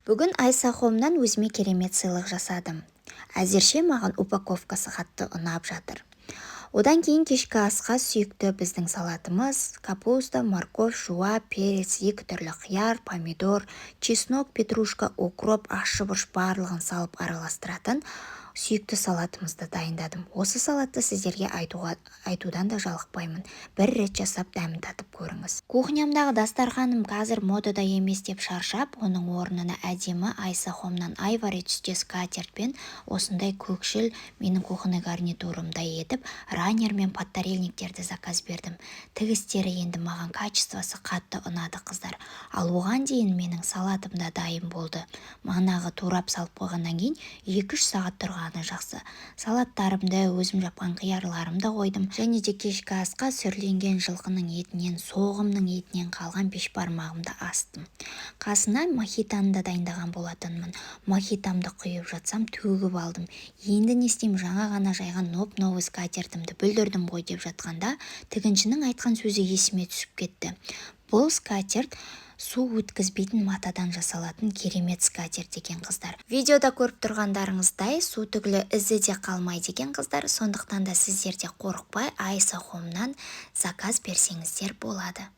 Бүгін Айса Хомнан өзіме керемет сыйлық жасадым. Әзірше маған упаковкасы қатты ұнап жатыр. Одан кейін кешкі асқа сүйікті біздің салатымыз: капуста, морковь, жуа, перец, екі түрлі қияр, помидор, чеснок, петрушка, укроп, ащы бұрыш, барлығын салып араластыратын сүйікті салатымызды дайындадым. Осы салатты сіздерге айтудан да жалықпаймын, бір рет жасап, дәмін татып көріңіз. Кухнямдағы дастарханым қазір модада емес деп шаршап, оның орнына әдемі Айса Хомнан айвори түсте скатерть пен осындай көкшіл, менің кухонный гарнитурымдай етіп, раннер мен подтарельниктерді заказ бердім. Тігістері енді маған качествосы қатты ұнады, қыздар. Ал оған дейін менің салатым да дайын болды. Манағы турап салып қойғаннан кейін 2-3 сағат тұрғаны жақсы. Салаттарымды, өзім жапқан қиярларымды қойдым. Және де кешкі асқа сүрленген жылқының етінен, соғымның етінен қалған бешбармағымды астым. Қасына мохитоны да дайындаған болатынмын. Мохитомды құйып жатсам, төгіп алдым. Енді не істеймін, жаңа ғана жайған новый скатертімді бүлдірдім ғой деп жатқанда, тігіншінің айтқан сөзі есіме түсіп кетті. Бұл скатерть су өткізбейтін матадан жасалатын керемет скатерть екен, қыздар. Видеода көріп тұрғандарыңыздай, су түгілі ізі де қалмайды екен, қыздар. Сондықтан да сіздер де қорықпай Айса Хомнан заказ берсеңіздер болады.